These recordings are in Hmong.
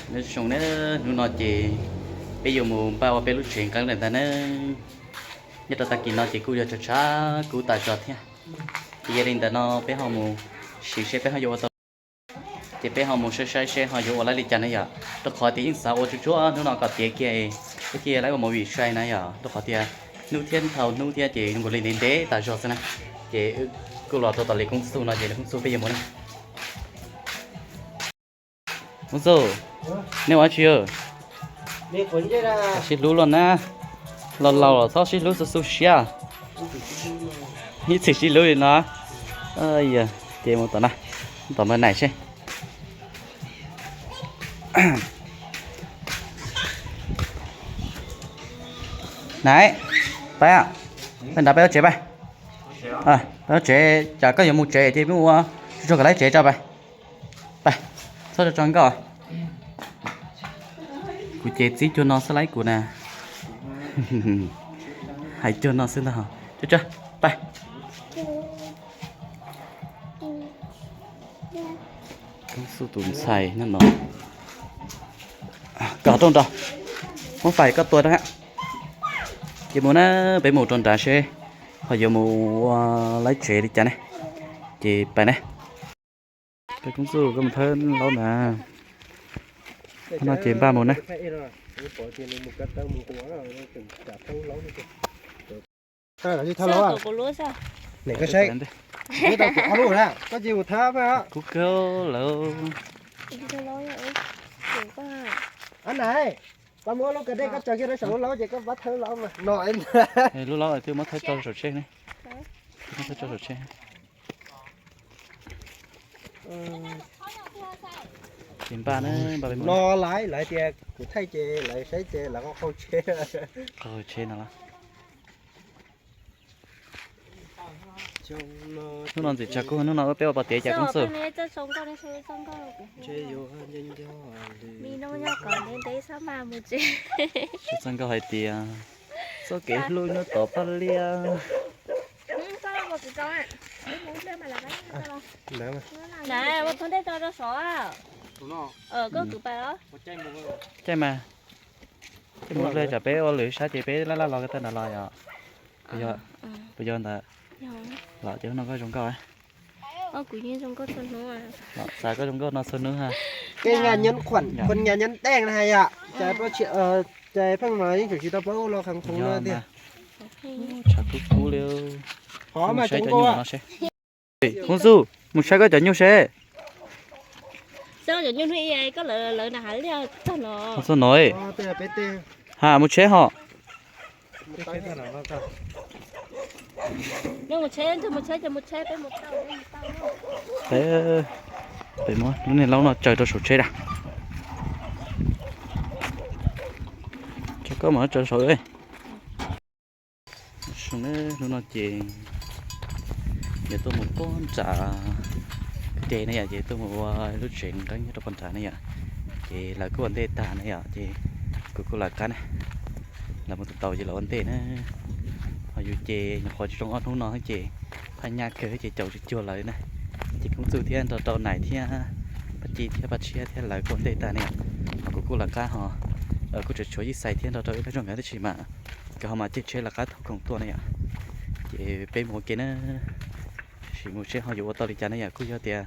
Nyob zoo na, hnub no ces peb yuav mus npaj ua peb lub tsev nqeeb lawm ntag na. Nyob rau tag kis no ces kuj yog tshav tshav kub tas zog thiab. Ces yog li ntawd no peb ho mus sim seb peb ho yuav ua tau, ces peb ho mus saib saib seb ho yuav ua laib li cas na yom. Rau qhov tias yeej xav ua tsuag tsuag hnub no kom tiav kiag, wb thiaj laib ua movie sai na yom. Rau qhov tias hnub thiab dhau hnub thiab ces zoo nkaus li ntev ntev tas zog xwb na. Ces wb kuj los rau tom Lis Koob Xu no ces Lis Koob Xu peb yuav mus na. Koob Xu, nej ua dab tsi? Sib hlub los na, laus laus los txhob sib hlub xu xu siab. Ib txhis sib hlub li no. Ces mus tom na, tom npawg Naim seb. Naim, pab, pab nrad peb lub tsev pab. Peb lub tsev, cas koj yuav mus tsev ces peb ua tsuag tsuag kom laib tsev tso pab. Pab, txhob tso tso nkauj. Kuv ces txib cuag no xwb laib kuv na. Hais cuag no xwb ntag. Tso tso, pab. Koob Xu tus ntxhais no no. Kom rau nrad, muab fais koj tua rau ha. Ces mus na, peb mus rau nrad seb ho yuav mus ua laib tsev li cas ne. Ces pais ne. Koob Xu, koj mus thawb laub na. Hnub no ces npaj mus na. Koj saib, koj cia mus thawb. Kub kawg lawm. Ab na, pab muab lub kas dej koj tso kiag rau saum lub laub ces koj pab thawb laub mas no. Lub laub twb muab thawb tso saum tsheb ne. Muab thawb tso saum tsheb. Ces npaj na, npaj peb mus no. Lawv tias kuv thaij ces lawv saib ces lawv qaug tsheb. Qaug tsheb no los. Hnub no ntxim tshav kub, hnub no peb ua pom tiav cas Koob Xu. Txoj nkauj hais tias txoj kev hlub nyob tom paj liab. Caij mas, caij mus ua dlej tsam peb ua lwm sab ces peb laj laj los ko taw nrad los yom. Puas yog ntawd? Los ces hnub no koj zoo nkauj. Xav koj zoo nkauj no txhua hnub ha. Koj nyab nyob khuam, koj nyab nyob teej na yom. Ces pheej mas yeej tseem tsis tau paub los kheev khoov no tiag. Tshav kub kub li. Qhov mas cov nyuj no seb. Koob Xu, mus saib koj cov nyuj seb. Mus txog no, ha mus tsheb ho. Peb, peb muab lub niag laub no tsaws rau saum tsheb da. Tso koj mus tsaws saum. Zoo na, hnub no ces yuav tuaj mus pog nram kwj deg ne yom, ces tuaj mus ua lub tsev nqeeb nyob rau pog nrad ne yom. Ces lawv kuj ua ntej tag ne yom, ces kuv kuj lawv qab na, lawv mus tau ces lawv ua ntej na. Ho yus ces nyuam qhuav tsis zoo ob hnub no ces phaj nyaj kawg ces caum tsis cuag lawv na. Ces Koob Xu thiab nrog rau Naim thiab Paj Ci thiab Paj Tshiab thiab lawv kuj ua ntej tag ne yom. Ho kuv kuj lawv qab ho kuj tseem tshuav Yij Xais thiab nrog rau ib pab zoo nkawd tab sis mas nkawd ho mas caij tsheb lawv qab thaum khoom tuaj ne yom. Ces peb mus ua ke na, sim mus seb ho yuav ua tau li cas ne yom, kuj yog tias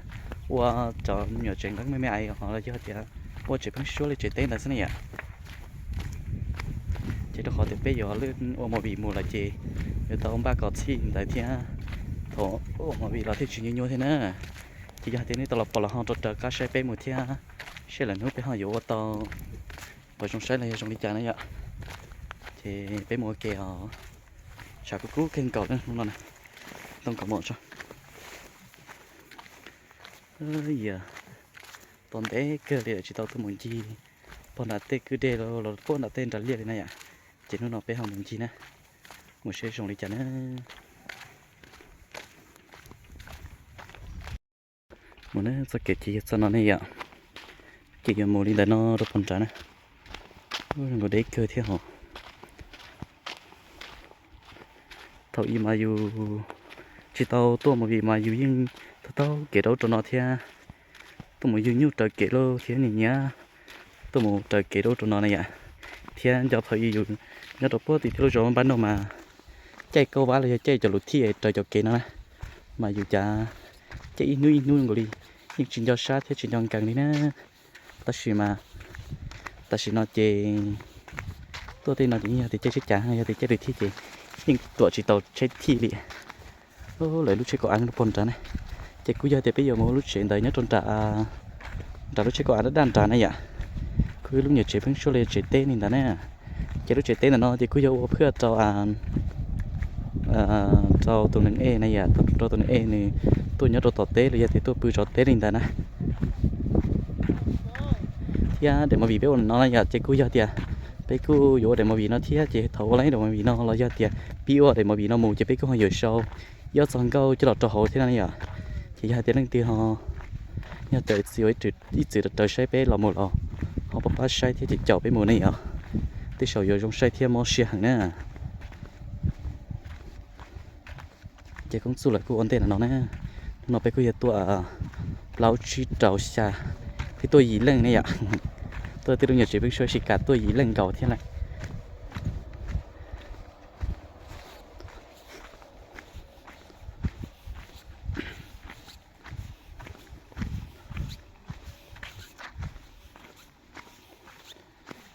ua cov me nyuam tsev nqeeb me me ais ho los yog tias ua tsev pheeb suab li tsev teb ntawd xwb ne yom. Ces rau qhov tias peb yuav ua movie mus lawm ces yuav tau npaj kom txhij ntawd thiab, thaum ua movie los thiaj tsis nyuaj nyuaj thiab na. Ces yog hais tias nej tau los pom los ho rau raws qab saib peb mus thiab, seb lwm hnub peb ho yuav ua tau qhov zoo saib los yog zoo li cas na yom. Ces peb mus ua ke os. Tshav kub kub kawg nkaus hnub no na. Ntoo kaus mom tso. Yog tau ntev kawg li lawm tsis tau tuaj mus ncig pog nram tej kwj deg los puag nram tej nram liaj li na yom. Ces hnub no peb ho mus ncig na, mus seb zoo li cas na. Mus na, txoj kev ces yog txoj no ne yom. Ces yuav mus li ntawm no rau pog nrad na. Zoo nkaus deb kawg thiab hos. Thaum ub mas yus tsis tau tuaj mus vim mas yus yeej taug taug kev rau ub rau no thiab. Tuaj mus yug nyuj raws kev lauj thiab nyiam nyiam tuaj mus raws kev rau ub rau no na yom. Thiab nco thaum ub yus nyob rau puag tim tej lub zos npab noj mas caij kauj vab los yog caij cov luv thij raws cov kev no na, mas yus cav caij ib hnub ib hnub nkaus li, yeej tsis nco sab thiab tsis nco nkees li na. Tab sis mas tam sim no ces tuaj tej no ces yog tias caij tsheb cav, yog tias caij luv thij ces yeej tuam tsis tau tsheb thij li. Lawv lub tsheb kauj av nyob rau pog nrad na, ces kuj yog tias peb yuav mus lub tsev ntawd nyob rau nram, nram lub tsheb kauj av daj daj nrad na yom. Kuj ib lub nyuam tsev pheeb suab li tsev teb li ntawd na. Ces lub tsev teb ntawm no ces kuj yog ua phwaj rau, rau tus neeg ej na yom, rau tus neeg ej nws tuaj nyob rau tom teb los yog tias tuaj pw zov teb li ntawd na. Thiab daim movie peb ua no na yom, ces kuj yog tias peb kuj yuav ua daim movie no thiab, ces thaum ua lawm daim movie no los yog tias pib ua daim movie no mus ces peb kuj ho yuav sau ib ob txoj nkauj coj los rau hauv thiab na yom. Ces yog hais tias leej twg ho yog tias txiv ua ib txwm raws saib peb los mus los ho pab pab saib thiab ces caum peb mus ne yom. Tej zaum yuav zoo saib thiab mob siab heev na. Ces koob txuj lawv kuj ua ntej no na. Hnub no peb kuj yog tuaj plaub tsib rau xya, peb tuaj yim leej ne yom. Tuaj tej lub nyuam tsev pheeb suab tsis kam tuaj yim leej nkaus thiab lawm.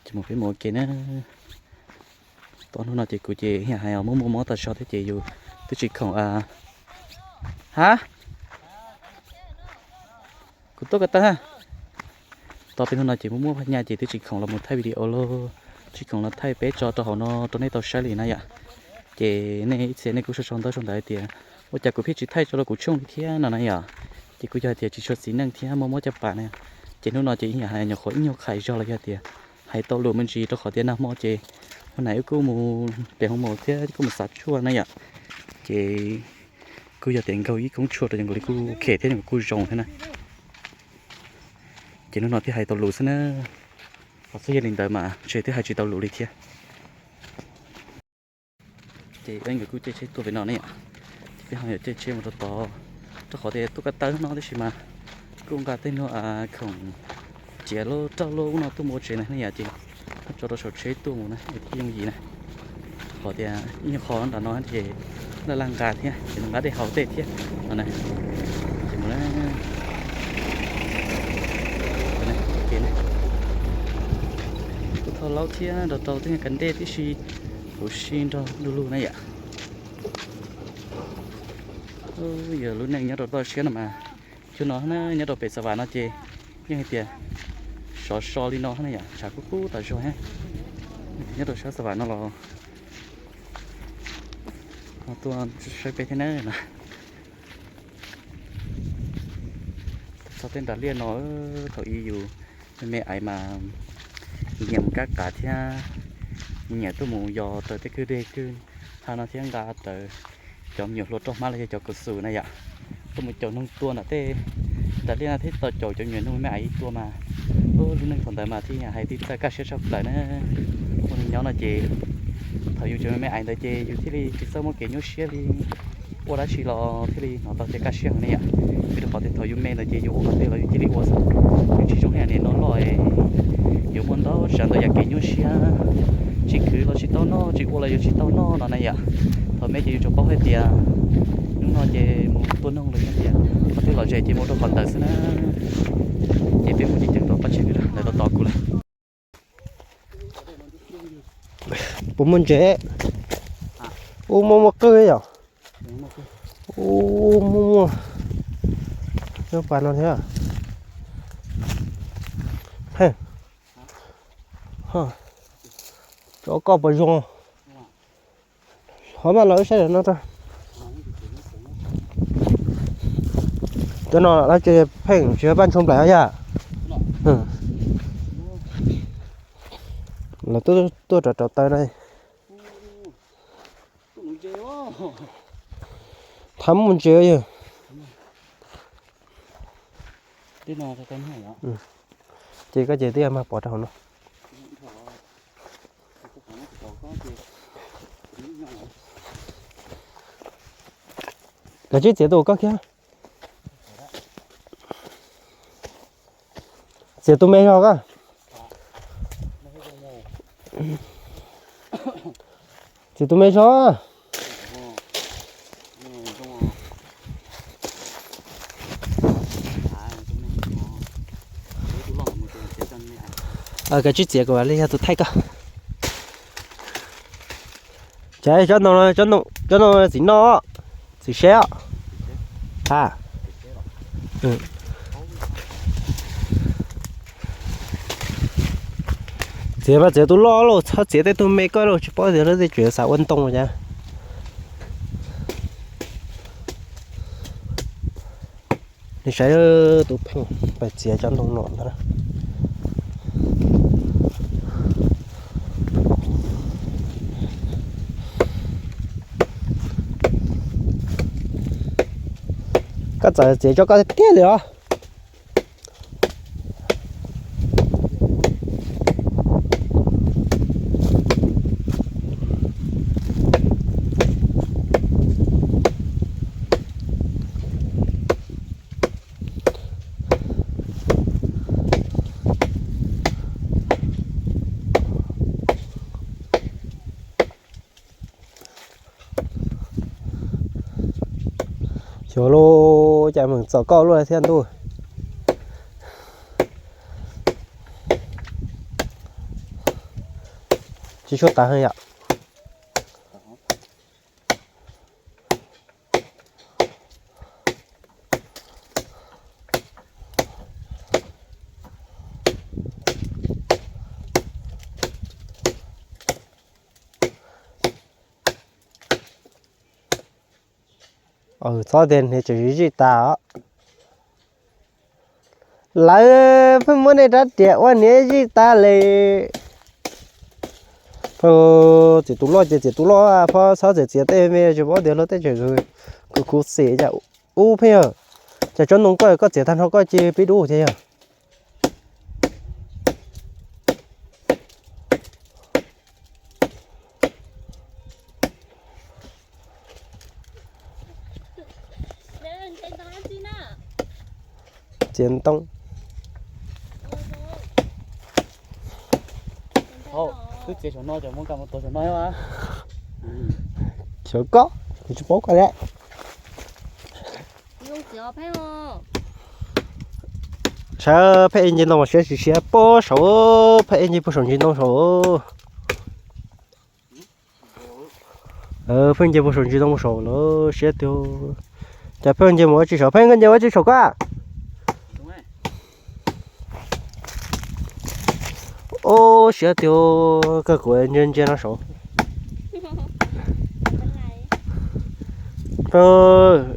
Ces mus peb mus ua ke na. Tau hnub no ces kuv ces yam hais muaj muaj mob tag zog thiab ces yus twb tsis khoom. Ha, kuv tuaj ko taw ha. Tau peb hnub no ces muaj muaj phaj nyaj ces twb tsis khoom los mus thaij video lauj, tsis khoom los thaij peb tso rau hauv no rau nej tau saib li na yom. Ces nej ib txhia nej kuj sau sau ntawv sau ntawv hais tias ua cas kuv pheej tsis thaij tso rau kuv channel li thiab no na yom. Ces kuj yog hais tias tsis tshua txiv neej thiab muaj mob caj pas na. Ces hnub no ces yam hais nyuam qhuav ib nyuag qhais zog los yog tias hais tau lus me ntsis rau qhov tias nag hmo ces ua nam wb kuj mus pem hoo maum thiab kuj mus xav tshuaj na yom. Ces kuj yog tias nkaug ib koob tshuaj rau ces nkaus li kuj khem thiab kuj zoo thiab na. Ces hnub no thiaj hais tau lus xwb na. Qhov txawm yog li ntawd mas ntshe twb hais tsis tau lus li thiab. Ces nkawd kuj caij tsheb tuaj pem no ne yom. Ces peb ho yuav caij tsheb mus rau tod, rau qhov tias tuaj ko taw no tab sis mas kuj nqa tej no khoom ciav lub rauj lub ub no tuaj mus ua tsev na ne yom, ces tso rau saum tsheb tuaj mus na thiaj yooj yim na. Qhov tias ib nyuag qho nram no ces laj laj nqa thiab ces nqa dej haus tej thiab no na. Ces mus na. Kuv thau laub thiab nrog rau tej nyuag kas dej tib si, kuv sib nrog du lug na yom. Yog lub neej nyob rau toj siab no mas, cuag no na nyob rau pem Xav Vam no ces yeej hais tias sov so li no na yom, tshav kub kub tas zog thiab. Nyob rau sab Xav Vam no los tuaj saib peb thiab na no. Txog tej nram liaj no, thaum ub yus me me aiv mas nyiam mus kab qav thiab nyiam tuaj mus yos raws tej kwj deg kwj ha no thiab nqa raws cov me nyuam hlua roj hmab los yog cov kaus xum na yom, tuaj mus caum noog tua ntawm tej nram liaj no thiab tau caum cov me nyuam noog me me aiv tua mas, lub neej thaum ntawd mas thiaj hais tias txawj kaj siab tshaj plaws na. Ua neeg nyob no ces thaum yus tseem me me aiv ntawd ces yus thiaj li tsis txawj muaj kev nyuaj siab li, ua dab tsi los thiaj li hnov tau tias kaj siab heev ne yom. Vim rau qhov tias thaum yus me ntawd ces yus ua qhov twg los yus cia li ua xwb, yus tsis zoo ib yam niaj hnub no los yuav muaj ntau tsav ntau yam kev nyuaj siab, tsis khwv los tsis tau noj, tsis ua los yuav tsis tau noj no na yom. Thaum me ces yus tsuas paub hais tias hnub no ces mus tua noog los yog tias qhov twg lom zem ces mus rau qhov ntawd xwb na. Ces peb mus ceev ceev rau pab tseg ntawd rau tom kuv lawm. Puas muaj ntses? Ub, muaj muaj qwj yom. Ub, muaj muaj lub pas no thiab. Cov koj puas zoo? Hov mas los wb saib no rau. Cov no lawv ces pheej tsis paj ntshoo nplaim yom. Lawv tuaj rau rau taw na. Thaum mus ntses yog. Ces koj ces twb yog mag pov rau hauv no. Kav tsij txiav tus koj kiag. Txiav tus me zog koj. Txiav tus me tso. Kav tsij txiav kom li yog tus thaij koj. Ces tsob ntoo, tsob ntoo txiv noj, txiv seb os. Ha. Txiav mas txiav tus loj lauj, txhob txiav tej tug me koj lauj, tsis paub tias lawv tej tseem xav ua ntoo cas. Nws saib tus pheej pais txiav cov ntoo no ntag. Koj txawm txiav tso koj tiag tiag li os. Xyov lauj, cas meem txom koj luaj thiab ntuj. Tsis tshua tav heev yom. Txhob tias niag tseem zij tag os. Lawv pheej muab nej rab riam ua niag zij tag li. Pheej txiav tus loj ces txiav tus loj, phob txhob txiav txiav tej me, tsis paub tias luag tej tseem khuv xim cas. Ub pheej yog, cas tsob ntoo koj, koj txiav tag nrho koj cia pib dub thiab yog. Txiav ntoo. Twb txiav saum no, cov muab koj mus tuav saum no. Xyov koj, kuv tsis paub koj lawm. Saib pheej ib nce ntoo mas siab tsis siab puag saud, pheej ib nce puag saum ntsis ntoo saud. Pheej nce puag saum ntsis ntoo puag saud lawm siab tiag. Cas pheej nce mus ua tsi saum, pheej koj nce ua tsi saum koj. Ub, siab tiag, koj kuv ntsia ntsia no saud.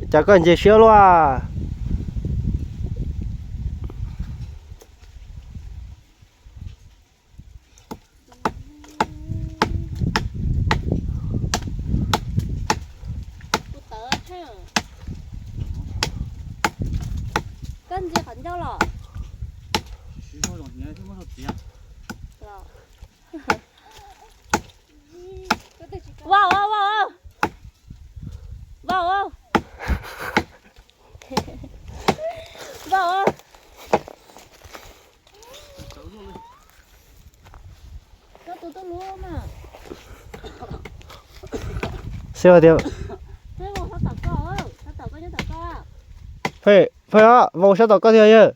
Cas koj nce siab luaj. Koj ntsia qhov ncauj los. Vau, vau, vau. Vau, vau. Xib hais tias, Phej, Phej os, vau sab tom koj thiab yawg.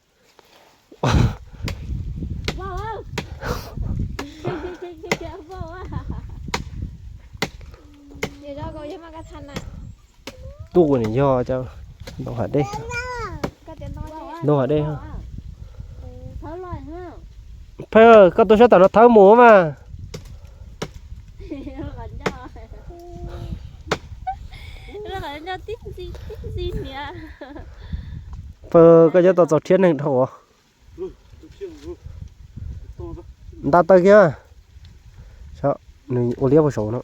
Tuaj ua niam yog cov ntoo hav dej. Ntoo hav dej. Phej, koj tuaj sab tom no thawb mus mas. Phej, koj nyob tau txaus rhiab neeg dhau os. Nta taw kiag. Nws ua liab puag saud no.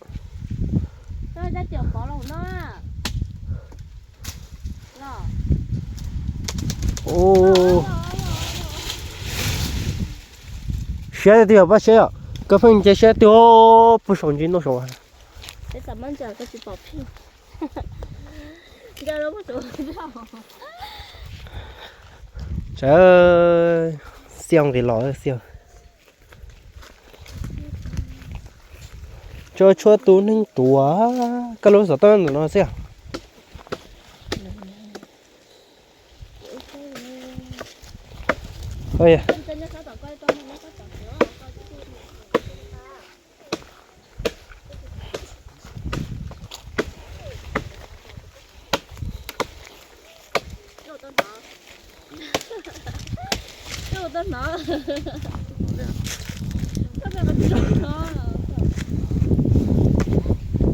Siab tiag, pab siab os. Koj pheej nce siab tiag, puag saum ntsis ntoo saud. Sawv, xiaj nqis los xiaj. Tso tshuaj tu neeg ruam, koj lub xov tooj ntawm no xwb.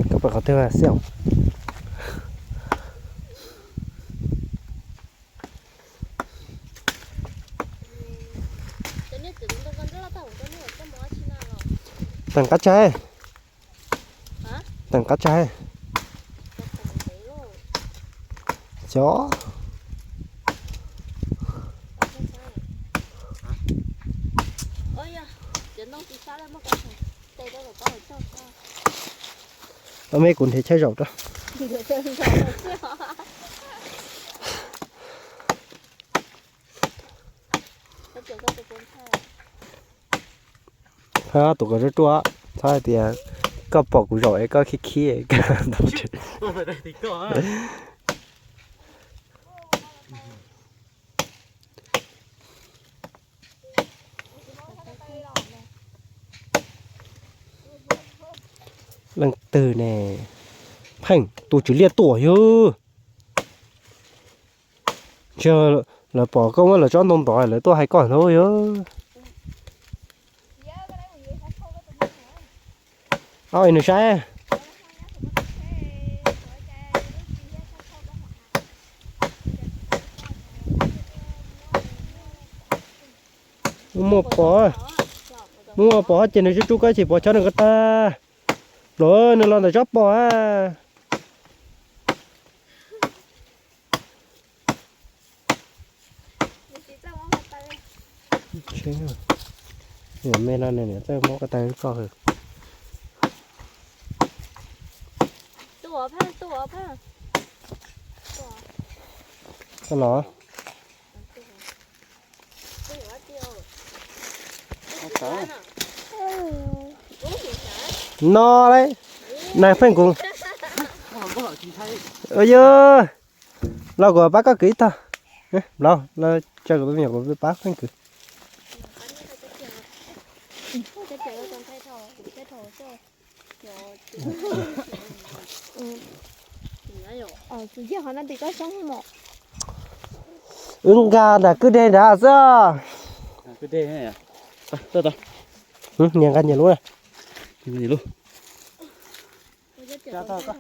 Koj pom qhov twg xwb? Teem qab tsaig, teem qab tsaig. Cov tau me kuv nrhiav chaw zaum rau. Tus kom ruaj ruaj, txhob hais tias koj pom kuv zaum es koj khib khib. Leej twg ne? Pheej tus Tswv Liaj tuaj yog. Ntshe lawv pom koj muab lawv tsob ntoo ntov lawv tuaj hais koj ntag yog. Au, nws saib. Muaj pom, muaj pom ces nws tsuj tsuj koj ces pov chob nws ko tag. Los nws los ntawm tsob pom a. Me no nws niam txawj muab ko taw koj. Koj los. No lauj, nag pheej kuv. Yog, los kuv pab koj kwv ib tog. Los, los tso kuv tus me nyuam kuv pab pheej kwv. Wb nqa nram kwj deg nrad xwb. Nias nqa nyias lub na.